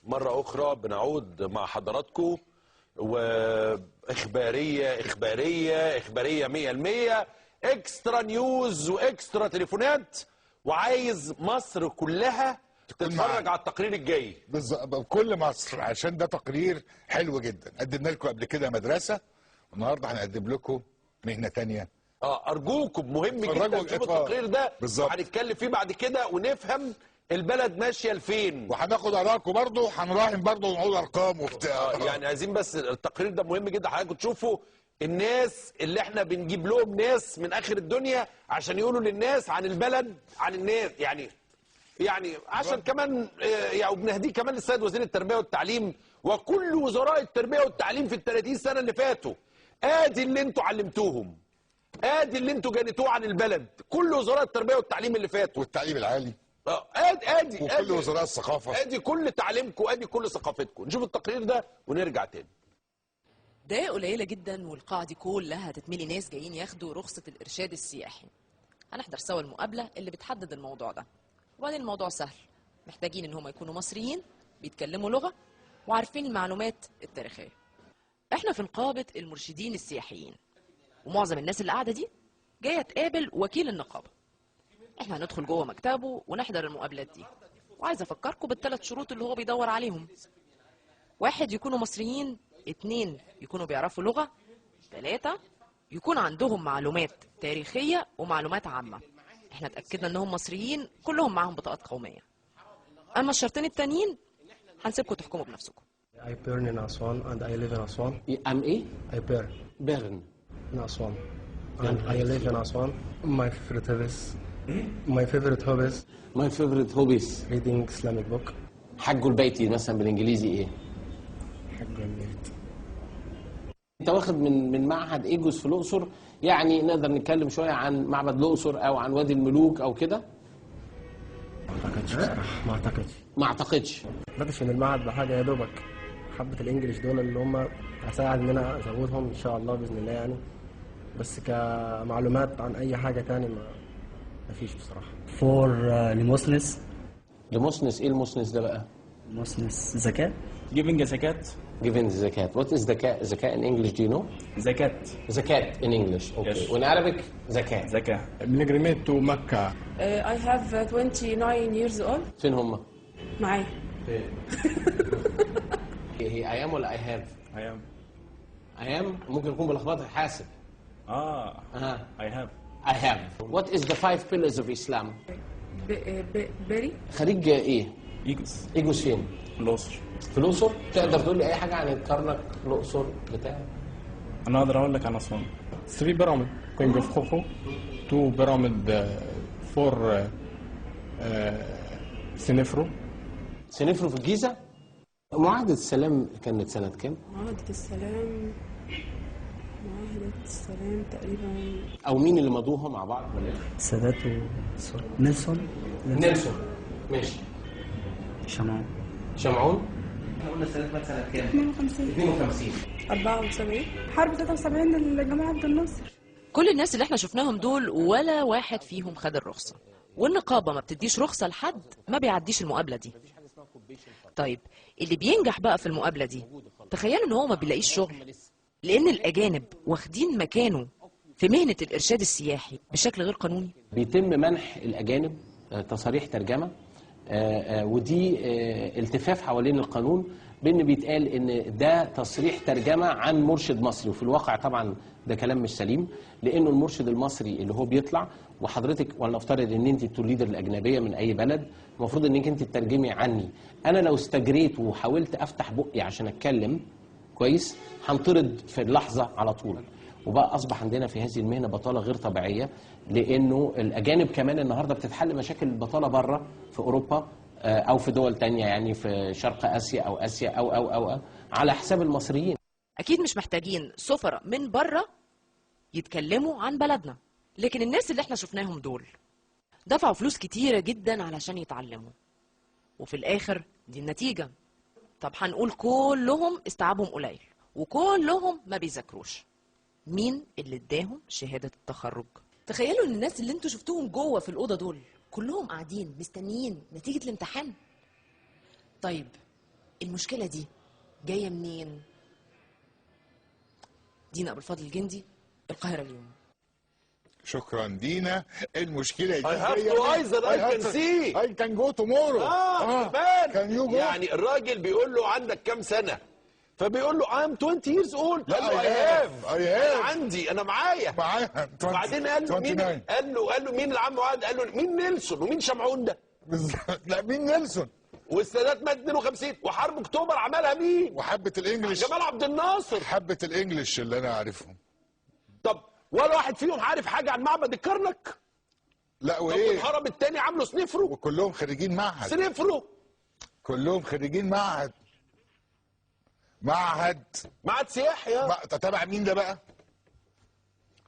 مرة أخرى بنعود مع حضراتكم، وإخبارية إخبارية إخبارية 100%، extra news و extra تليفونات، وعايز مصر كلها تتفرج على التقرير الجاي بالظبط، كل مصر، عشان ده تقرير حلو جدا. قدمنا لكم قبل كده مدرسة، والنهارده هنقدم لكم مهنة تانية. أرجوكم، مهم جدا تشوفوا التقرير ده، وهنتكلم فيه بعد كده ونفهم البلد ماشية لفين، وهناخد ارائكم برضه، هنراهن برضه ونقول ارقام وبتاع. يعني عايزين بس التقرير ده مهم جدا حضراتكم تشوفوا الناس اللي احنا بنجيب لهم ناس من اخر الدنيا عشان يقولوا للناس عن البلد، عن الناس، يعني عشان كمان يعني وبنهديه كمان للسيد وزير التربية والتعليم وكل وزراء التربية والتعليم في ال 30 سنة اللي فاتوا. ادي اللي انتوا علمتوهم، ادي اللي انتوا جنيتوه عن البلد، كل وزراء التربية والتعليم اللي فاتوا والتعليم العالي، ادي وكل وزراء الثقافة، ادي كل تعليمكم، ادي كل ثقافتكم. نشوف التقرير ده ونرجع تاني. دقايق قليله جدا والقاعه دي كلها هتتملي ناس جايين ياخدوا رخصه الارشاد السياحي. هنحضر سوا المقابلة اللي بتحدد الموضوع ده. وبعدين الموضوع سهل، محتاجين ان هم يكونوا مصريين بيتكلموا لغة وعارفين المعلومات التاريخية. احنا في نقابة المرشدين السياحيين، ومعظم الناس اللي قاعدة دي جاية تقابل وكيل النقابة. احنا هندخل جوه مكتبه ونحضر المقابلات دي. وعايزه افكركم بالثلاث شروط اللي هو بيدور عليهم: واحد، يكونوا مصريين، 2، يكونوا بيعرفوا لغة، 3، يكون عندهم معلومات تاريخية ومعلومات عامة. احنا اتاكدنا انهم مصريين، كلهم معاهم بطاقات قومية. اما الشرطين التانيين هنسيبكم تحكموا بنفسكم. I burn in Aswan and I live in Aswan. I'm ايه؟ I burn. Burn. In Aswan. And I live in Aswan. My favorite hobbies. My favorite hobbies. My favorite hobbies. Reading Islamic book. حج البيت مثلا بالانجليزي ايه؟ حج البيت. انت واخد من معهد ايجوس في الاقصر، يعني نقدر نتكلم شوية عن معبد الاقصر او عن وادي الملوك او كده؟ ما اعتقدش بصراحة، ما اعتقدش. ما اعتقدش. ما اعتقدش ان المعهد بحاجة، يا دوبك حبه الانجليش دول اللي هم هساعد ان انا ازودهم ان شاء الله باذن الله يعني، بس كمعلومات عن اي حاجة تاني ما فيش بصراحة. for لموسنس. لموسنس، ايه الموسنس ده بقى؟ موسنس زكاة. Giving a zakat. Giving zakat. What is zakat in English? Do you know? Zakat. Zakat in English. Okay. Yes. In Arabic, zakat. Zakat. Pilgrimage to Mecca. I have 29 years old. فين هم؟ معايا. فين؟ هي I am ولا I have؟ I am. I am ممكن يكون بلخبطة، حاسب. I have. I have. What is the 5 pillars of Islam? بري. خريج ايه؟ ايجوس. ايجوس فين؟ الاقصر. في الاقصر؟ تقدر تقول لي اي حاجة عن الكرنك، الاقصر بتاع؟ انا اقدر اقول لك عن اسوان. 3 pyramid King of Khufu، 2 pyramid for سنفرو. سنفرو في الجيزة؟ معاهدة السلام كانت سنة كام؟ معاهدة السلام، معاهدة السلام تقريبا، او مين اللي مضوها مع بعض ولا ايه؟ السادات و نيلسون. نيلسون، ماشي. شمعون. شمعون؟ احنا قلنا السادات مات سنة كام؟ 52. 52. 74. حرب 73 للجمال عبد الناصر. كل الناس اللي احنا شفناهم دول ولا واحد فيهم خد الرخصة، والنقابة ما بتديش رخصة لحد ما بيعديش المقابلة دي. طيب اللي بينجح بقى في المقابلة دي، تخيلوا ان هو ما بيلاقيش شغل، لأن الأجانب واخدين مكانه في مهنة الإرشاد السياحي بشكل غير قانوني. بيتم منح الأجانب تصاريح ترجمة، ودي التفاف حوالين القانون، بأن بيتقال إن ده تصريح ترجمة عن مرشد مصري، وفي الواقع طبعا ده كلام مش سليم، لأنه المرشد المصري اللي هو بيطلع، وحضرتك ولنفترض إن أنت ال tour leader الأجنبية من أي بلد، المفروض إنك أنت تترجمي عني. أنا لو استجريت وحاولت أفتح بقي عشان أتكلم كويس هنطرد في اللحظة على طول. وبقى أصبح عندنا في هذه المهنة بطالة غير طبيعية، لأنه الأجانب كمان النهاردة بتتحل مشاكل البطالة بره في أوروبا أو في دول تانية، يعني في شرق آسيا أو آسيا أو أو أو, أو على حساب المصريين. أكيد مش محتاجين سفراء من بره يتكلموا عن بلدنا، لكن الناس اللي احنا شفناهم دول دفعوا فلوس كتيرة جدا علشان يتعلموا، وفي الآخر دي النتيجة. طب هنقول كلهم استيعابهم قليل وكلهم ما بيذاكروش، مين اللي اداهم شهادة التخرج؟ تخيلوا ان الناس اللي انتوا شفتوهم جوه في الأوضة دول كلهم قاعدين مستنيين نتيجة الامتحان. طيب المشكلة دي جاية منين؟ دينا أبو الفضل الجندي، القاهرة اليوم. شكرا دينا. المشكلة دي I have two eyes that I can see. I can go tomorrow. كمان. Can you go? يعني الراجل بيقول له عندك كام سنة؟ فبيقول له I'm 20 years old. قال له I have. أنا عندي، أنا معايا. وبعدين قال له مين؟ قال له مين العم وعد؟ قال له مين نيلسون ومين شمعون ده؟ لا مين نيلسون؟ والسادات مات 52، وحرب اكتوبر عملها مين؟ وحبة ال English جمال عبد الناصر. حبة ال English اللي انا عارفهم. طب ولا واحد فيهم عارف حاجة عن معبد الكرنك؟ لا وايه؟ طب الهرم التاني عامله سنفرو، وكلهم خريجين معهد. سنفرو كلهم خريجين معهد. معهد سياحي. تبع مين ده بقى؟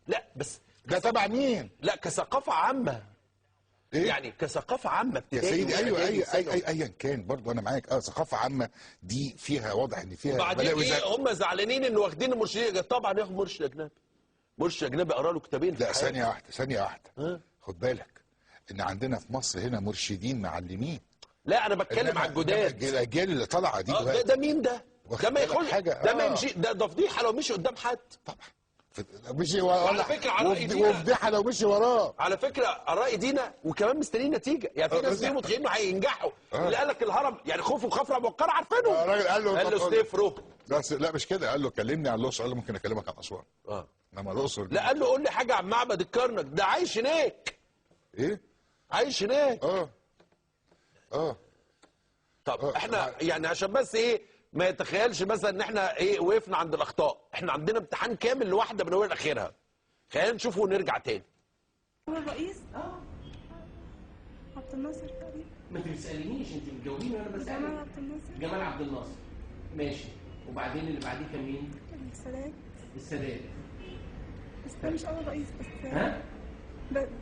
لا بس ده تبع مين؟ لا كثقافة عامة. إيه؟ يعني كثقافة عامة يا سيدي. ايوه ايوه اي ايا كان برضه انا معاك. ثقافة عامة دي فيها واضح ان فيها بعدين ايه، هم زعلانين ان واخدين المرشدين. طبعا ياخد مرشد اجنبي. مرشد اجنبي قرا له كتابين. لا ثانية واحدة، ثانية واحدة. خد بالك ان عندنا في مصر هنا مرشدين معلمين. لا انا بتكلم على الجداد، الاجيال اللي طالعة دي. ده مين ده؟ ده ما يخش، ده ما يمشي، ده فضيحة لو مشي قدام حد. طبعا مشي وراه. على فكرة على رأي دينا، وفضيحه لو مشي وراه. على فكرة على رأي دينا، وكمان مستنيين نتيجة. يعني في ناس فيهم متخيلين انه هينجحوا. اللي قال لك الهرم يعني خوفو وخفرع ومنقرع عارفينه. الراجل قال له سنفرو. بس لا مش كده، قال له كلمني عن الاقصر، قال له ممكن اكلمك عن اسوان. انما الاقصر لا، قال له قول لي حاجة عن معبد الكرنك، ده عايش هناك. ايه؟ عايش هناك. طب احنا يعني عشان بس ايه ما يتخيلش مثلا ان احنا ايه وقفنا عند الاخطاء، احنا عندنا امتحان كامل لواحدة من اولها لاخرها. خلينا نشوفه ونرجع تاني. هو الرئيس عبد الناصر تقريبا. ما انت بتسالينيش، انت بتجاوبيني وانا بسالك. جمال عبد الناصر. جمال عبد الناصر ماشي. وبعدين اللي بعديه كان مين؟ السادات. السادات بس ده مش اول رئيس بس. ها؟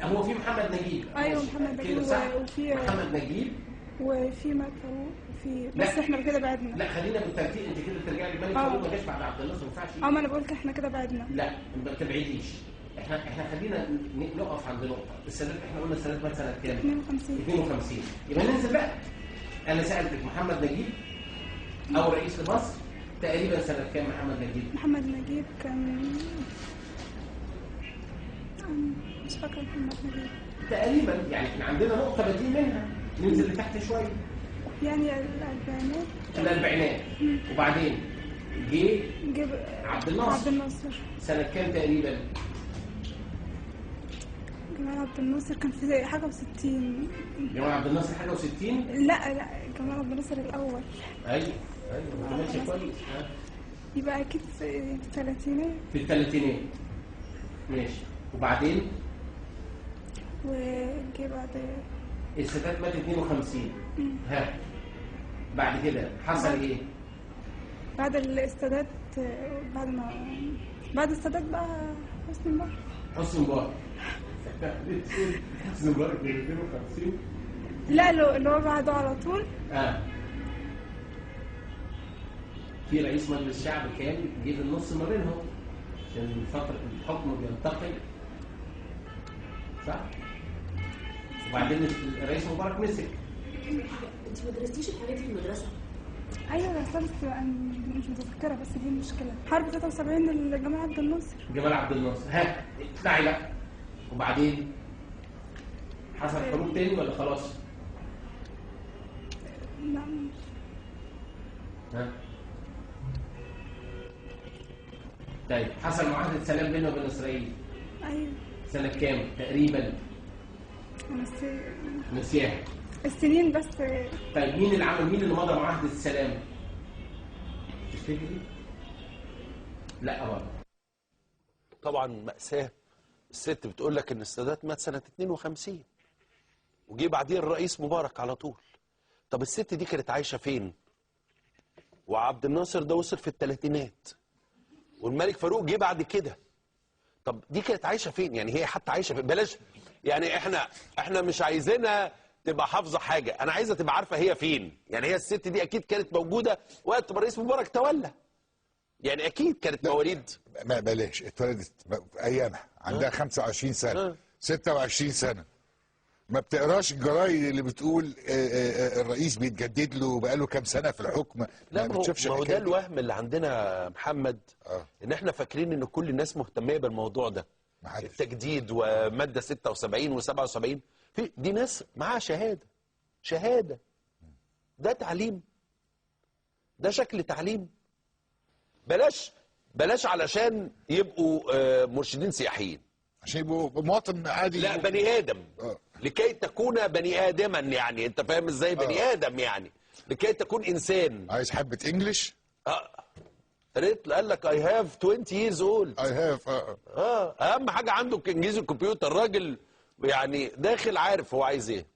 هو في محمد نجيب. ايوه محمد نجيب، وفي محمد نجيب وفي مات فاروق وفي، بس احنا كده بعدنا. لا خلينا بالترتيب، انت كده ترجعي للملك فاروق ما جاش بعد عبد الناصر، ما ينفعش. ما انا بقول احنا كده بعدنا. لا ما تبعديش، احنا خلينا نقف عند نقطة. السادات احنا قلنا السادات مات سنة كام؟ 52. 52 يبقى ننزل بقى. انا سالتك محمد نجيب اول رئيس لمصر تقريبا سنة كام محمد نجيب؟ محمد نجيب كان مش فاكره محمد نجيب تقريبا، يعني احنا عندنا نقطة بادئين منها، ننزل لتحت شوية. يعني الاربعينات. الاربعينات. وبعدين جه عبد الناصر. عبد الناصر سنة كام تقريبا؟ جمال عبد الناصر كان في حاجة و60. جمال عبد الناصر حاجة و60؟ لا لا جمال عبد الناصر الاول. ايوه ايوه ماشي كويس. يبقى اكيد في الثلاثينات. في الثلاثينات ماشي. وبعدين؟ وجه بعد السادات مات 52. ها بعد كده حصل ايه؟ بعد السادات، بعد ما بعد السادات بقى حسني مبارك. حسني مبارك. حسني مبارك من 52؟ لا اللي هو بعده على طول. في رئيس مجلس الشعب كان جه في النص ما بينهم عشان فترة الحكم بينتقل، صح؟ وبعدين الرئيس مبارك مسك. انت ما درستيش الحاجات دي في المدرسة؟ ايوه درستها بس مش متذكرة، بس دي المشكلة. حرب 73 لجمال عبد الناصر. جمال عبد الناصر. ها اطلعي بقى. وبعدين حصل حروب تاني ولا خلاص؟ لا. ها طيب حصل معاهدة سلام بيننا وبين اسرائيل. ايوه. سنة كام تقريبا؟ نسيها السنين بس. طيب مين اللي عمل، مين اللي مضى معاهدة السلام؟ تفتكري؟ لا برضه. طبعا مأساة. الست بتقول لك ان السادات مات سنة 52 وجي بعديه الرئيس مبارك على طول. طب الست دي كانت عايشة فين؟ وعبد الناصر ده وصل في الثلاثينات والملك فاروق جه بعد كده. طب دي كانت عايشه فين؟ يعني هي حتى عايشه فين؟ بلاش يعني احنا مش عايزينها تبقى حافظه حاجة، انا عايزه تبقى عارفه هي فين. يعني هي الست دي اكيد كانت موجودة وقت ما الرئيس مبارك تولى. يعني اكيد كانت مواليد، ما بلاش، اتولدت ايامها عندها 25 سنة 26 سنة. ما بتقراش الجرايد اللي بتقول الرئيس بيتجدد له بقاله كام سنة في الحكم؟ لا، ما بتشوفش. ما هو ده الوهم اللي عندنا يا محمد، ان احنا فاكرين ان كل الناس مهتميه بالموضوع ده، التجديد ومادة 76 و77. في دي ناس معاها شهادة، شهادة. ده تعليم؟ ده شكل تعليم؟ بلاش بلاش علشان يبقوا مرشدين سياحيين، عشان يبقوا مواطن عادي. لا، بني ادم. لكي تكون بني ادما، يعني انت فاهم ازاي؟ بني ادم يعني لكي تكون انسان. عايز حبه English؟ قريت قال لك I have 20 years old. I have. اهم حاجة عنده انجليزي الكمبيوتر. الراجل يعني داخل عارف هو عايز ايه.